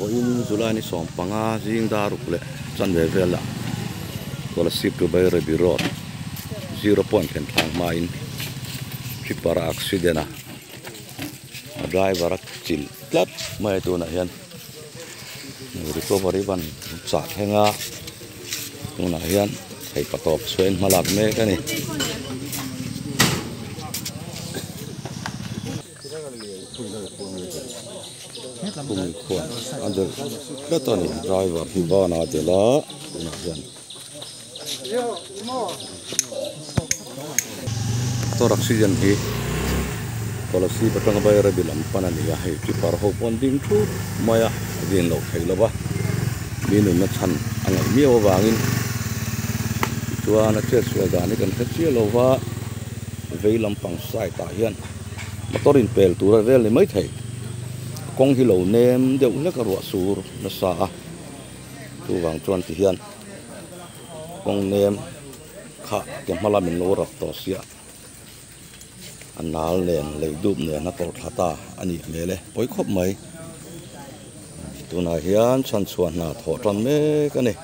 Vawiin July ni sawmpanga zing dar ruk leh chanve velah Kolasib to Bairabi road zero point thlen thlang hmain tripper a accident a a driver a chilh tlat mai a tunah hian recovery van chah thleng a tunah hian theihpatawp chhuahin hma lak mek a ni. Khumi khuan a delh tlat a ni driver hi van a delh a tunah hian motor accident hi Kolasib atanga Bairabi lam pan a ni a hei tipper ho pawh an ding thup mai a a din loh theih lo va mi nunna chhan a ngaih miau avangin tichuan a chetsual dan hi kan hre chiah lo va vei lampang side ah hian. Motor in pel tur a vel ni mai thei kawng hi lo nem deuh hlek a ruah sur nasa a chuvang chuan ti hian kawng nem kha ke hma lam in lo rap tawh sia a nal nen lei dup nen a tawlh thla ta a nih hmel e pawi khawp mai tunah hian chhanchhuah hna thawh tan mek a ni.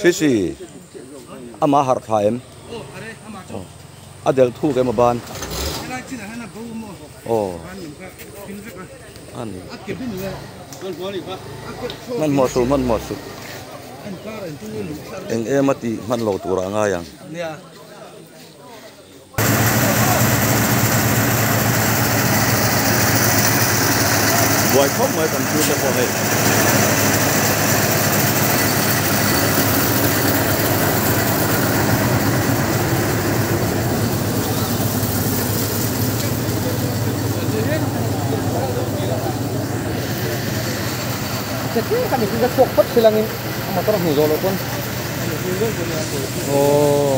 Sisi amah harh thla em? A delh thuk em a ban? Aw ani hmanhmawh suh hmanhmawh suh eng em a tih hman lo turah a ngai ang. Buai khawp mai kan thil te pawh hei. Aw.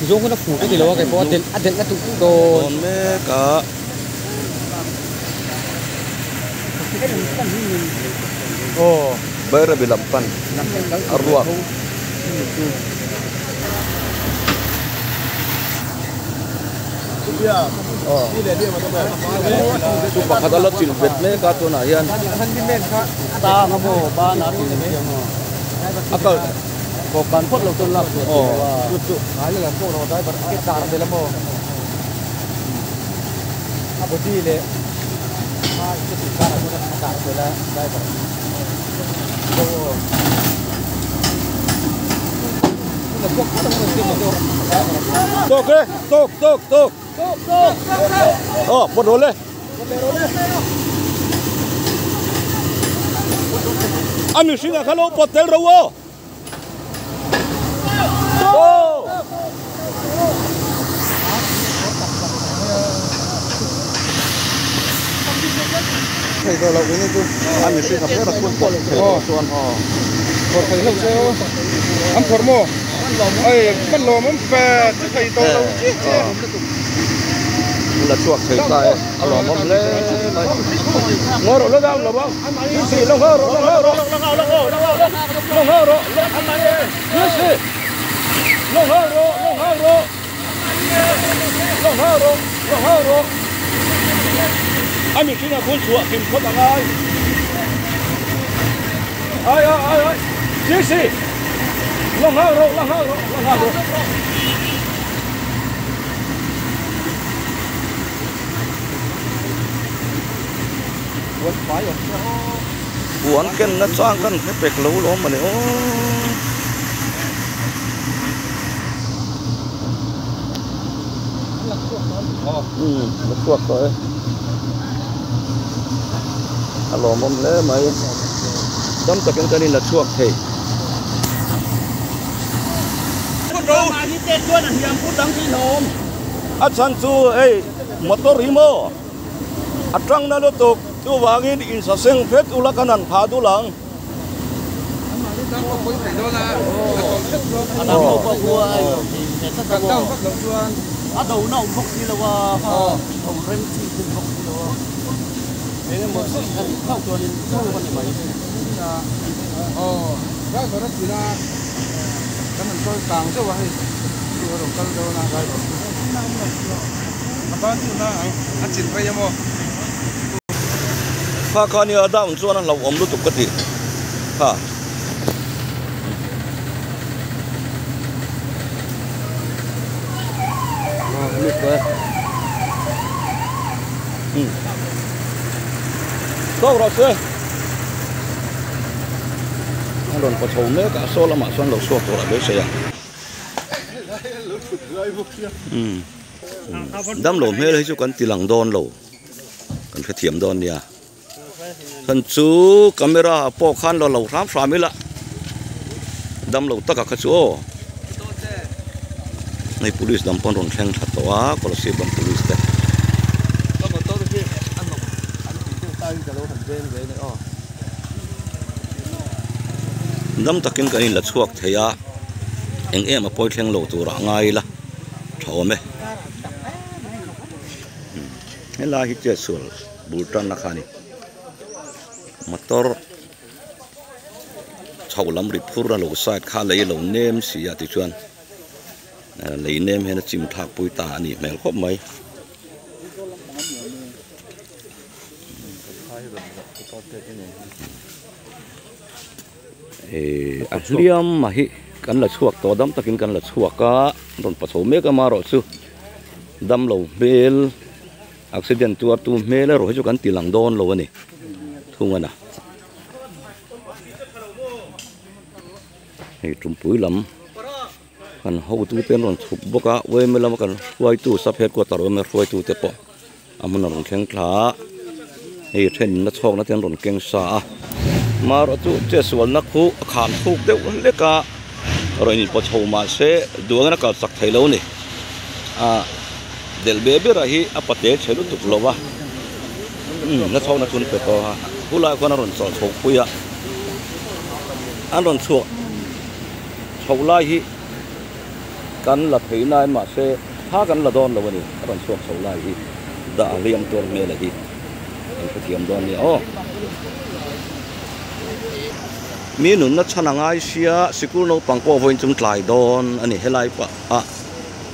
Zawng hun a fu ka ti lo a kei pawh a delh a delh na tuh tuh dawn. Dawn mek a. Aw. Bairabi lam pan a ruak. Chu pakhat a la chilh bet mek a tunah hian. A kal. Kan phawt lo chuan lak tur aw chu chu ngai la pawh lo driver a car vel amaw a body leh a chu car ah chuan a car vel a driver Tok e tok tok tok aw pawt rawh le. A mihring ah kha lo pawt tel ro aw. Thei tawh loh in chu a mihring a ber a phun pawh thei tawh chuan aw phawrh thei hlauh se aw an phawrh maw ei hman lawm awm fe chu thei tawh lo chiah chiah la chhuak thei ta e a lawmawm hle mai ngawi rawh la dam lo ang si lo ngawi rawh lo ngawi rawh lo ngawi rawh si lo ngawi rawh lo ngawi rawh lo ngawi rawh lo ngawi rawh a mihring a phun chhuah hlim phawt a ngai ai ai ai ai si si lo ngawi rawh lo ngawi rawh lo ngawi rawh. Puan ken na chang kan hre pek lo lawm mawni aw. Umm la chhuak tawh e. A lawmawm hle mai. Dam takin kan in la chhuak thei. A chhan chu hei motor hi maw a tang na lutuk chuvangin insaseng phet ula kan han phah dul ang. Kha kha nia down chuan a hlauhawm lutuk ka ti kha. Tawk rawh se. A rawn paw chho mek a, saw lamah chuan lo chhuak tur a beisei a. Damlo hmel hi chu kan ti lang dawn lo. Kan hrethiam dawn nia. Khan chu camera ah pawh khan lo lo hram hram ila damlo taka kha chu aw hei police lam pawn rawn thleng thla tawh a Kolasib lam police te. Dam takin kan inla chhuak thei a eng em a pawi thleng lo turah ngai ila tha awm e. Helai hi chetsual bul tanna kha a ni motor chho lam ri phur a lo side kha lei a lo nem si a tichuan lei nem hian a chim thlak pui ta a nih hmel khawp mai. A hliam a hi kan la chhuak tawh dam takin kan la chhuak a rawn pa chho mek amaherawhchu damlo hmel accident tuartu hmel erawh hi chu kan ti lang dawn lo a ni thung a na hei tumpui lam kan hotute an rawn chhuk bawk a yma lama kan hruaitu sub headquarter yma hruaitute pawh a hmun a rawn thleng thla a hei thenin a chhawkna te an rawn keng sa a marawh chu chetsualna khu a khan thuk deuh hlek a rawn inpaw chho mahse duangin a kal chak thei lo a ni ah delh be berah hi a pate chhe lutuk lo va umm a chhawkna chu an pe tawh a khulaiah khuan a rawn chawlh chho pui a an rawn chhuah chhoh lai hi kan la thei nain mahse tha kan la dawn lo a ni a rawn chhuak chho lai hi dah a hliam tuar hmel a hi kan hrethiam dawn nia aw. Mi nunna chhan a ngai sia sikul naupang pawh vawiin chung tlai dawn a ni helai pah a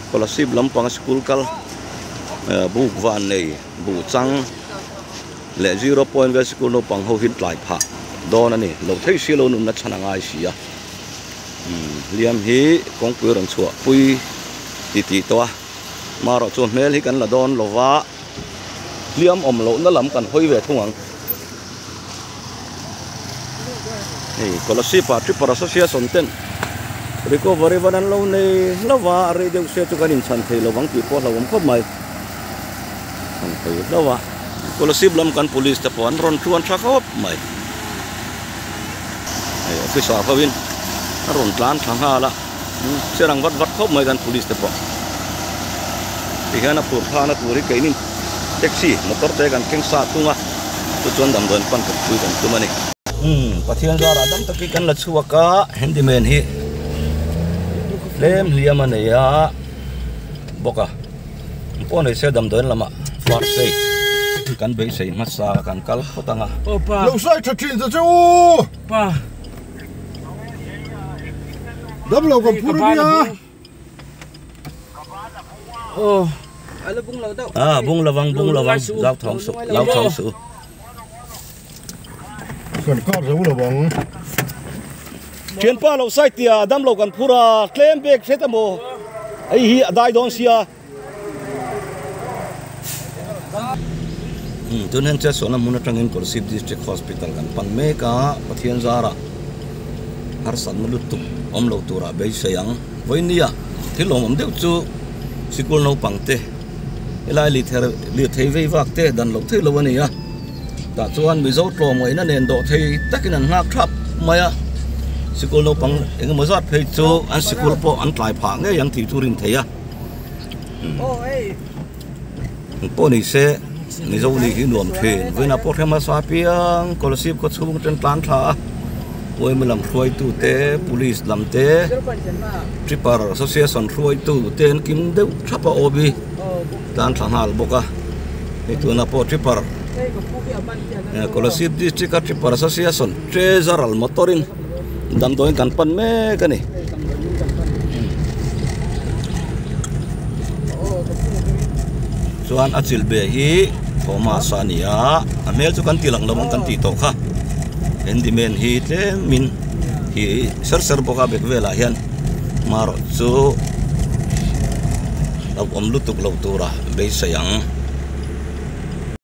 scholarship lampanga sikul kal buk van nei buh chang leh zero point vel sikul naupang ho hi tlai phah dawn a ni lo thei si lo nunna chhan a ngai sia. Hliam hi kawngpui rawn chhuah pui ti tih tawh a marawh chu hmel hi kan la dawn lo va hliam awm lohna lam kan hawi ve thung ang hei Kolasib ah Tripper Association ten recovery van an lo nei hlauh va a rei deuh se chu kan inchhan thei lo vang tih pawh a hlauhawm khawp mai chhan thei hlauh a Kolasib lam kan police te pawh an rawn thuan tha khawp mai. Hei officer ho in a rawn tlan thla nghal a chian ang vat vat khawp mai kan police te pawh ti hian a phur thana tur hi keini taxi motor te kan keng sa thung a chu chuan damdawiin pan kan pui kan tum a ni. Umm Pathian zarah dam takin kan la chhuak a handyman hi tlem hliam a nei a bawk a. Pawh nei se damdawiin lamah first aid kan beisei hmasa kan kal phawt ang a. Lo sawi tha thin ta che u. Damlo kan phur a nia. Ah bung lovang bung lovang zau thawng suh lau thawng suh u. Kan kar zo lovang. Thianpa lo side tia damlo kan phur a tlem bag hret emaw hei hi a dai dawn sia. Umm tun hian Chesona hmun atangin Kolasib District Hospital kan pan mek a Pathian zarah harsatna lutuk awm lo turah beisei ang vawinia thil awm awm deuh chu sikul naupang te helai lirthei lirthei vei vak te dan loh theih loh a ni a tah chuan Mizo tlawmngaihna nen dawh thei takin an nghak thap mai a sikul naupang engemaw zat phei chu an sikul pawh an tlai phah ngei ang tih chu rin theih a. Pawh ni se Mizo nih hi nuam thin vawiinah pawh hrem hmasa apiang Kolasib khaw chhung ten tlan thla a yma lam hruaitu te police lam te tripper association hruaitu te an kim deuh thap a awm hi tlan thla nghal bawk a hei tunah pawh tripper Kolasib district a tripper association treasurer motor in damdawiin kan pan mek a ni. Chuan a chilh be hi Thomas a ni a a hmel chu kan ti lang lo ang kan tih tawh kha handyman hi tlemin hi ser ser bawk a bag velah hian marawh chu hlauhawm lutuk loh tura beisei ang.